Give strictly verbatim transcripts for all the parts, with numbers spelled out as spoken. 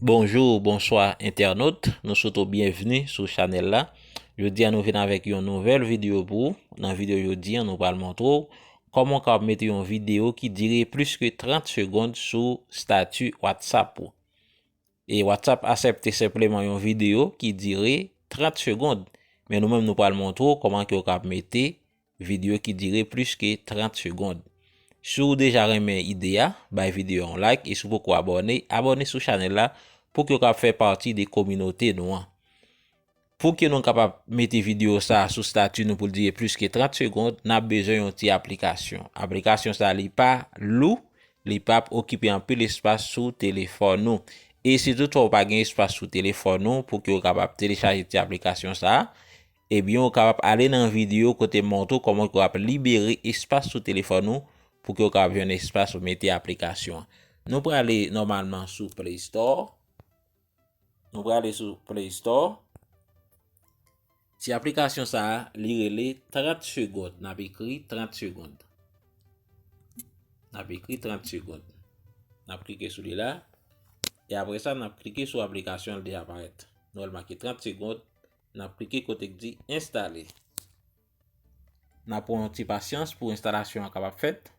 Bonjou, bonswa entènot, nou swete w byenvni sou chanèl la. Jodi a nou vin avèk yon nouvèl videyo pou ou. Nan videyo jodi a nou pral montre w kòman w kapab mete yon videyo ki dire plis ke trant segonn sou stati WhatsApp ou. E WhatsApp aksepte senpleman yon videyo ki dire trant segonn. Men nou menm nou pral montre w kòman ke w kapab mete videyo ki dire plis ke trant segonn. Si w deja renmen ide a, bay videyo a yon like e si w poko abòne, abòne sou chanèl la pou ke w kapab fè pati de kominote nou an. Pou ke nou kapab mete videyo sa a sou stati nou pou l dire plis ke trant segonn, n ap bezwen yon ti aplikasyon. Aplikasyon sa a li pa lou, li p ap okipe anpil espas sou telefòn ou. E si toutfwa w pa gen espas sou telefòn ou pou ke w kapab telechaje ti aplikasyon sa a, ebyen w kapab ale nan videyo kote m montre w kòman ke w ap libere espas sou telefòn ou pou ke w kapab jwenn espas pou mete aplikasyon an. Nou prale nòmalman sou Play Store. Nou prale sou Play Store. Ti aplikasyon sa a, li rele trant segonn. N ap ekri trant segonn. N ap ekri trant segonn. N ap klike sou li la. E apre sa, n ap klike sou aplikasyon an, li deja parèt. Nou wè l make trant segonn. N ap klike kote k di enstale. N ap pran yon ti pasyans pou enstalasyon an kapab fèt.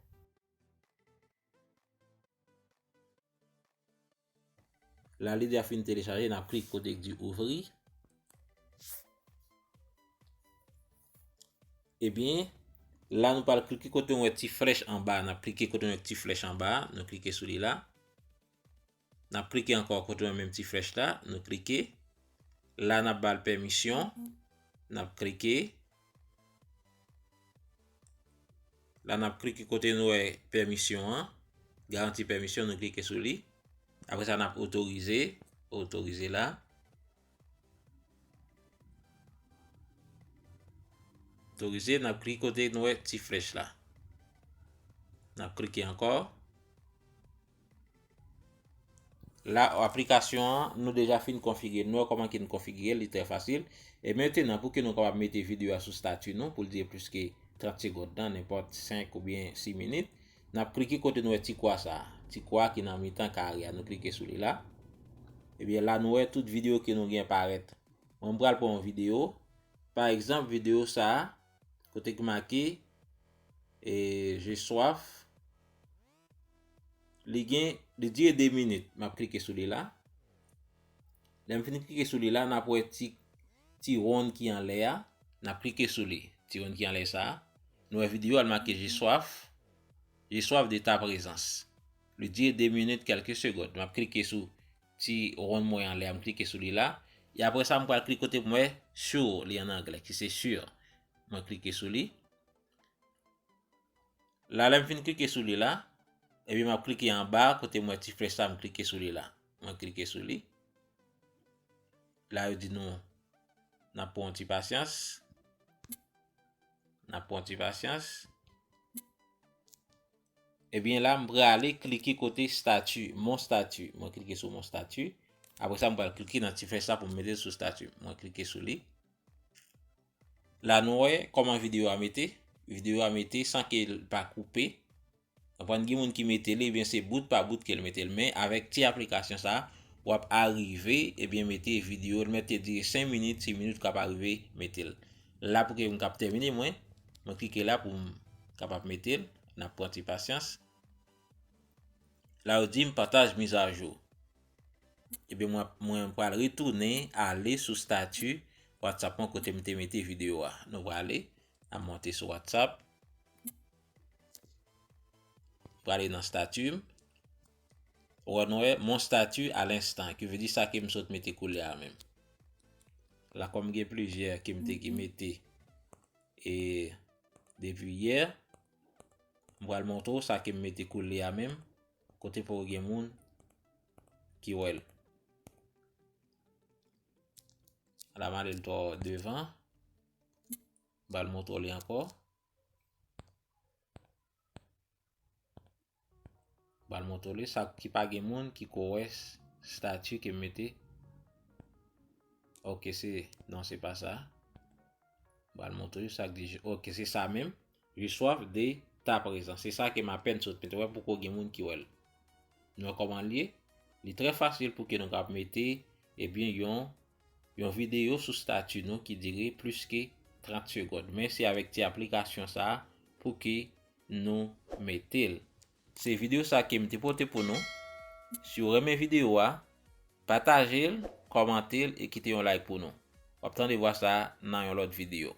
La, li deja fin telechaje, n ap klik kote k di ouvri. Ebyen, la nou pral klike kote nou wè ti flèch anba, n ap klike kote nou wè ti flèch anba, nou klike sou li la. N ap klike ankò kote nou wè menm ti flèch la, nou klike. La, n ap ba l pèmisyon, n ap klike. La, n ap klike kote nou wè pèmisyon an, garanti pèmisyon, nou klike sou li. Apre sa, n ap otorize, otorize la. Otorize, n ap klike kote nou wè ti flèch la. N ap klike ankò. La, aplikasyon an, nou deja fin konfigire l. Nou wè kòman ke n konfigire l, li trè fasil. E mentenan, pou ke nou kapab mete videyo a sou stati nou, pou l dire plis ke trant segonn nan, nenpòt senk oubyen sis minit, n ap klike kote nou wè ti kwa sa a. Ti kwa ki nan mitan kare a, nou klike sou li la. Ebyen, la nou wè tout videyo ke nou gen parèt. Mwen, m pral pran yon videyo. Pa egzanp, videyo sa a, kote ki make, e, J'ai soif. Li gen, li dire de minit. M ap klike sou li la. Lè m fin klike sou li la, n ap wè ti, ti wonn ki anlè a. N ap klike sou li. Ti wonn ki anlè sa a. Nou wè videyo a, l make J'ai soif. J'ai soif de ta présence. Li dire de minit, kèlke segonn. M ap klike sou ti wonn mwen anlè a, m klike sou li la. E apre sa, m pral klike kote m wè sûr, li an anglè, ki se sûr. Mwen klike sou li. La, lè m fin klike sou li la, ebyen, m ap klike anba, kote m wè ti flèch sa, m klike sou li la. Mwen klike sou li. La, yo di nou, n ap pran yon ti pasyans. N ap pran yon ti pasyans. Ebyen, la, m prale klike kote statut, mon statut. Mwen klike sou mon statut. Apre sa, m pral klike nan ti flèch sa pou m mete l sou statut. Mwen klike sou li. La, nou wè kòman videyo a mete. Videyo a mete san ke l pa koupe. Konprann, gen moun ki mete l, ebyen, se bout pa bout ke l mete l. Men, avèk ti aplikasyon sa, w ap arive, ebyen, mete videyo, l mèt te dire senk minit, sis minit, w ap arive mete l. La, pou ke m kab tèmine, mwen, mwen klike la pou m kapab mete l. N ap pran ti pasyans. La, yo di m pataj mizajou. Ebyen, mwen, mwen pral retounen ale sou stati WhatsApp mwen kote m te mete videyo a. Nou prale, n ap monte sou WhatsApp. Prale nan stati m. Ou wè, nou wè, mon statut à l'instant, ki vle di sa ke m sot mete koulye a menm. La, kòm gen plizyè ke m te ki mete, e, depi yè, m pral montre w sa ke m mete koulye a menm, kote pou gen moun ki wè l. La, m ale l twò devan. M pral montre w li ankò. M pral montre w li, sa ki pa gen moun ki ko wè s-, stati ke m mete. Ok, se, non, se pa sa. M pral montre w sa k di, ok, se sa menm. J'ai soif de ta présence. Se sa ke m apèn sot mete. Wè, poko gen moun ki wè l. Nou wè kòman l ye? Li trè fasil pou ke nou kab mete, ebyen, yon, yon videyo sou stati nou ki dire plis ke trant segonn. Men se avèk ti aplikasyon sa a pou ke nou mete l. Se videyo sa ke m te pote pou nou. Si w renmen videyo a, pataje l, kòmante l e kite yon like pou nou. W ap tande vwa sa a nan yon lòt videyo.